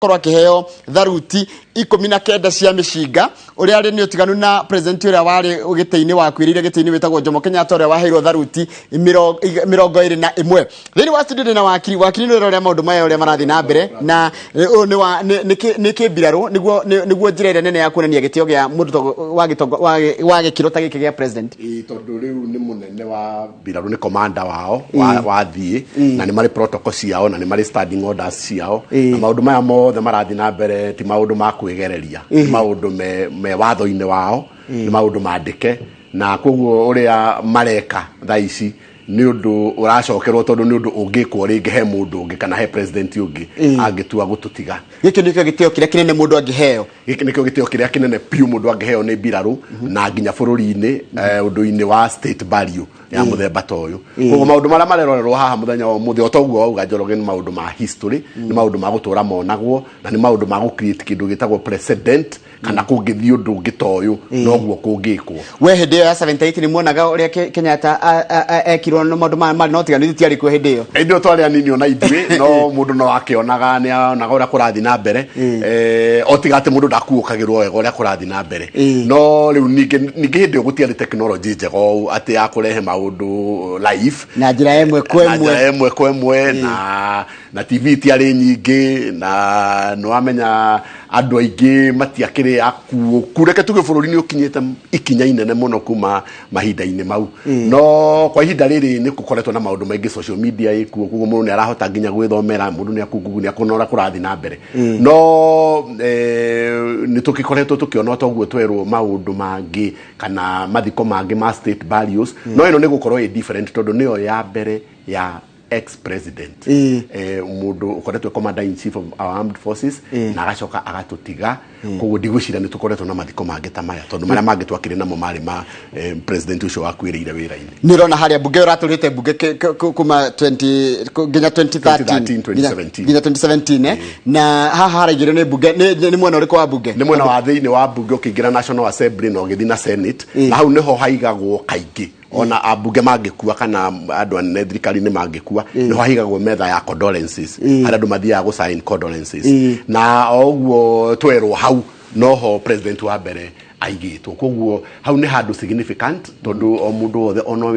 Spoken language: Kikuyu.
Akorwo akĩheo tharuti 19 cia mĩcinga, ũrĩa arĩ nĩ ũtiganu na president ũrĩa warĩ gĩtĩ-inĩ, wakuĩrĩire gĩtĩ-inĩ, wĩtagwo Jomo Kenyatta, ũrĩa waheirwo tharuti 21. Thĩinĩ wa studio ndĩna wakiri. Wakiri, nĩ ũrĩa maũndũ maya ũrĩa marathiĩ na mbere na ũyũ nĩ wa nĩ kĩmbirarũ nĩguo njĩra ĩrĩa nene ya kuonania gĩtĩo gĩa mũndũ wa gĩtongo wa gĩkĩro ta gĩkĩ gĩa president? Ĩĩ, tondũ rĩu nĩ mũnene wa mbirarũ, nĩ commander wao wa thiĩ, na nĩ marĩ protocol ciao na nĩ marĩ standing orders ciao, na maũndũ maya mothe marathiĩ na mbere ti maũndũ ma kwĩgereria, nĩ maũndũ me watho-inĩ wao, nĩ maũndũ mandĩke, na koguo ũrĩa mareka thaa ici nĩ ũndũ ũracokerwo, tondũ nĩ ũndũ ũngĩkwo rĩngĩ he mũndũ ũngĩ kana he president ũngĩ angĩtua gũtũtiga. Gĩkĩ nĩkĩo gĩtĩo kĩrĩa kĩnene mũndũ angĩheo? Gĩkĩ nĩkĩo gĩtĩo kĩrĩa kĩnene biũ mũndũ angĩheo nĩ mbirarũ na nginya bũrũri-inĩ, ũndũ-inĩ wa state value ya mũthemba ta ũyũ. Koguo maũndũ marĩa marerorerwo haha mũthenya wa ũmũthĩ, o ta ũguo wauga, Njoroge, nĩ maũndũ ma history, nĩ maũndũ ma gũtũra monagwo, na nĩ maũndũ ma gũ create kĩndũ gĩtagwo precedent, kana kũngĩthiĩ ũndũ ũngĩ ta ũyũ, noguo kũngĩkwo. We hĩndĩ ĩyo ya 78 nĩ muonaga ũrĩa Kenyatta ekirwo na maũndũ marĩ no tiganu, titiarĩ kuo hĩndĩ ĩyo? Hĩndĩ ĩyo twarĩ anini ona ithuĩ, no mũndũ no akĩonaga, nĩ onaga ũrĩa kũrathiĩ na mbere, o tiga atĩ mũndũ ndakuũkagĩrwo wega ũrĩa kũrathiĩ na mbere. No rĩu ningĩ hĩndĩ ĩyo gũtiarĩ technology njega ũũ atĩ ya kũrehe maũndũ live na njĩra ĩmwe kwa na ĩmwe. Njĩra ĩmwe kwa ĩmwe, na TV itiarĩ nyingĩ, na nĩ wamenya andũ aingĩ matiakĩrĩ akuũku. Reke tuge bũrũri nĩ ũkinyĩte ikinya inene mũno kuma mahinda-inĩ mau, no kwa ihinda rĩrĩ nĩ gũkoretwo na maũndũ maingĩ, social media ĩkuo, koguo mũndũ nĩ arahota nginya gwĩthomera, mũndũ nĩ akũngugu, nĩ akuona ũrĩa kũrathiĩ na mbere. No nĩ tũgĩkoretwo tũkĩona toguo twerwo maũndũ mangĩ kana mathiko mangĩ ma state values, no ĩno nĩ gũkorwo ĩ different tondũ nĩyo ya mbere ya ex president, mũndũ ũkoretwo commander in chief of our armed forces, na agacoka agatũtiga. Koguo ndigwĩciria nĩ tũkoretwo na mathiko mangĩ ta maya, tondũ marĩa mangĩ twakĩrĩ namo marĩ ma president ũcio wakuĩrĩire wĩra-inĩ. Nĩ ũrona harĩa mbunge ũratũrĩte mbunge kuma 20 nginya 2013. 2013, 2017. Nginya 2017, na haha haraigĩrwo nĩ mbunge, nĩ mwena ũrĩkũ wa mbunge? Nĩ mwena wa thĩinĩ wa mbunge, ũkĩingĩra National Assembly na ũgĩthiĩ na Senate, na hau nĩho haigagwo kaingĩ. Ona ambunge mangĩkua kana andũ anene thirikari-inĩ mangĩkua, nĩho haigagwo metha ya condolences, harĩa andũ mathiaga gũ sign condolences. Na o ũguo twerwo hau noho president wa mbere aigĩtwo, koguo hau nĩ handũ significant, tondũ o mũndũ wothe ona